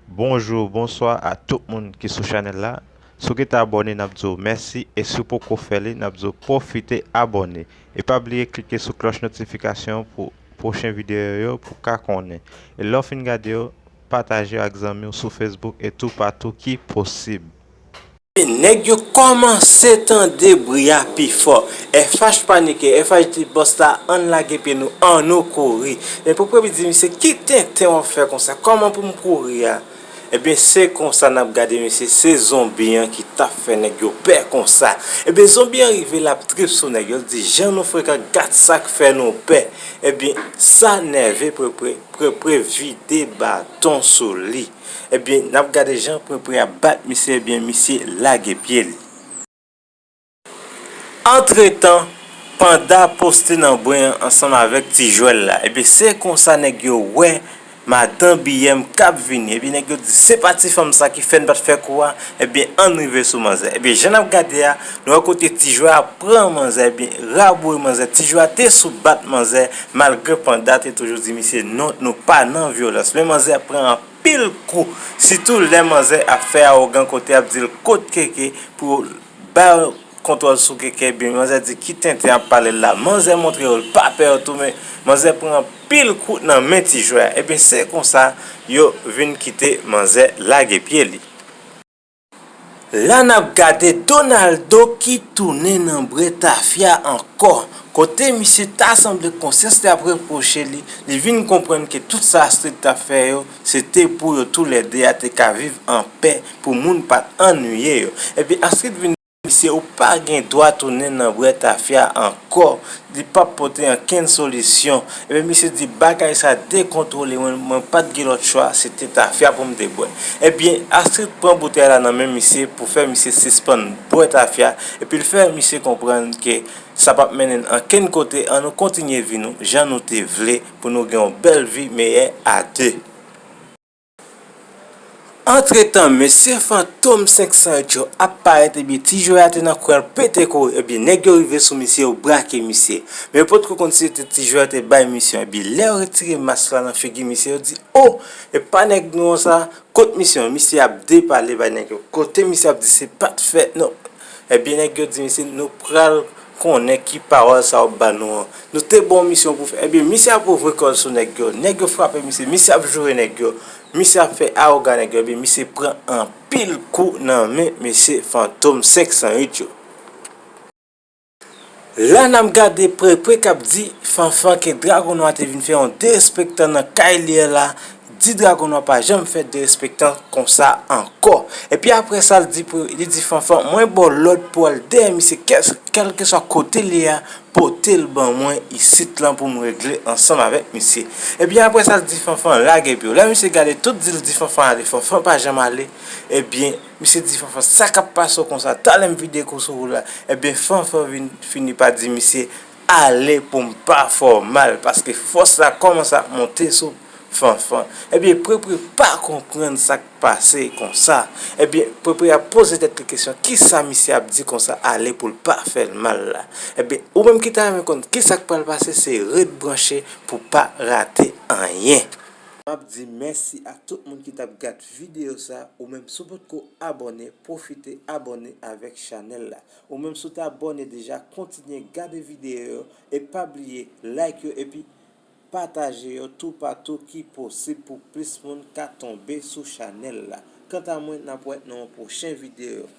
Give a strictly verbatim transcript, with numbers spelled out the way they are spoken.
Bonjou, bonswa a tout moun ki sou chanèl la. Si w gentan abòne, n ap di w mèsi, e si w poko fè li, n ap di w pwofite abòne. E pa bliye klike sou klòch notifikasyon pou pwochen videyo yo pou w ka konnen. E lè w fin gade yo, pataje yo ak zanmi w sou Facebook e toupatou ki posib. Nèg yo kòmanse tande bri a pi fò. F H panike, F H di bòs la, ann lage pye nou, ann nou kouri. Men pwopwèp di misye, ki tenten w ap fè konsa? Kòman pou m kouri a? Ebyen, se konsa n ap gade misye, se zonbi an ki t ap fè nèg yo pè konsa. Ebyen, zonbi an rive, l ap trip sou nèg yo, l di, jan nou frekan, gad sa k fè nou pè. Ebyen, sa nève Prepre, Prepre vide baton sou li. Ebyen, n ap gade jan Prepre ap bat misye, ebyen, misye lage pye li. Antretan, Panda poste nan bwen an ansanm avèk Ti Jwèl la. Ebyen, se konsa nèg yo wè madan Biyèm k ap vini. Ebyen, nèg yo di, se pa ti fanm sa ki fè n pa t fè kou a. Ebyen, ann rive sou manzè. Ebyen, jan n ap gade a, nou wè kote Ti Jwèl ap pran manzè, ebyen, raboure manzè. Ti Jwèl te sou bat manzè, malgre Panda te toujou di misye, non, nou pa nan vyolans. Men manzè pran anpil kou, sitou lè manzè ap fè awogan kote ap di l kot keke pou bay kontwòl sou keke, ebyen, manzè di, ki tenten ap pale l la? Manzè montre yo l pa pè yo tou, men manzè pran anpil kou nan men Ti Jwèl. Ebyen, se konsa yo vin kite manzè lage pye li. La n ap gade Donaldo ki tounen nan bwè tafya ankò. Kote misye ta sanble konsyans li ap repwoche li, li vin konprann ke tout sa Astrid t ap fè yo, se te pou yo toulède a te ka viv an pè, pou moun pa t annuiye yo. Epi Astrid vin di misye, ou pa gen dwa tounen nan bwè tafya ankò, li p ap pote ankenn solisyon. Epi misye di, bagay sa dekontwole mwen, mwen pa t gen lòt chwa, se te tafya pou m te bwè. Ebyen, Astrid pran boutèy la nan men misye pou fè misye sispann bwè tafya, epi l fè misye konprann ke sa p ap mennen n ankenn kote, ann nou kontinye vi nou jan nou te vle pou nou gen yon bèl vi meyè a de. Antretan, mesye Fantom senk san uit yo ap parèt, ebyen, Ti Jwèl a te nan kwen l pete kouri, ebyen, nèg yo rive sou misye, yo brake misye. Men yo potko konn si se te Ti Jwèl te bay misyon, ebyen, lè yo retire mask la nan figi misye, yo di, o, e pa nèg nou an sa, kot misye an? Misye ap depale bay nèg yo, kote misye ap di se pa t fèt, non. Ebyen, nèg yo di misye, nou pral konnen ki pawòl sa w ap ba nou an. Nou te ba w misyon pou fè. Ebyen, misye ap ouvri kò l sou nèg yo. Nèg yo frape misye. Misye ap joure nèg yo. Misye ap fè awogan nèg yo. Ebyen, misye pran anpil kou nan men mesye Fantom senk san uit yo. La n ap gade Prepre k ap di Fanfan ke Dragon Nwa te vin fè yon derespektan nan kay li a la. Di Dragon Nwa pa janm fè derespektan konsa ankò. Epi apre sa, l di, li di Fanfan, mwen ba w lòd pou w al dèyè misye, kèlkeswa kote l ye a, pote l ban mwen isit lan pou m regle ansanm avèk misye. Ebyen, apre sa, l di Fanfan, lage pye w. Lè misye gade tout di l di Fanfan ale, Fanfan pa janm ale. Ebyen, misye di Fanfan, sa k ap pase w konsa? Talè m vide kou sou ou la. Ebyen, Fanfan vin fini pa di misye, ale pou m pa fè w mal, paske fòs la kòmanse ap monte sou Fanfan. Ebyen, Prepre pa konprann sa k pase konsa. Ebyen, Prepre ap poze tèt li kesyon, kisa misye ap di konsa ale pou l pa fè l mal la? Ebyen, ou menm ki ta renmen konn kisa k pral pase, se ret branche pou pa rate anyen. M ap di mèsi a tout moun ki t ap gad videyo sa, ou menm si w potko abòne, pwofite abòne avèk chanèl la. Ou menm si w te abòne deja, kontinye gade videyo yo e pa bliye like yo epi pataje yo toupatou ki posib pou plis moun ka tonbe sou chanèl la. Kanta mwen, n ap wè nan yon pwochen videyo.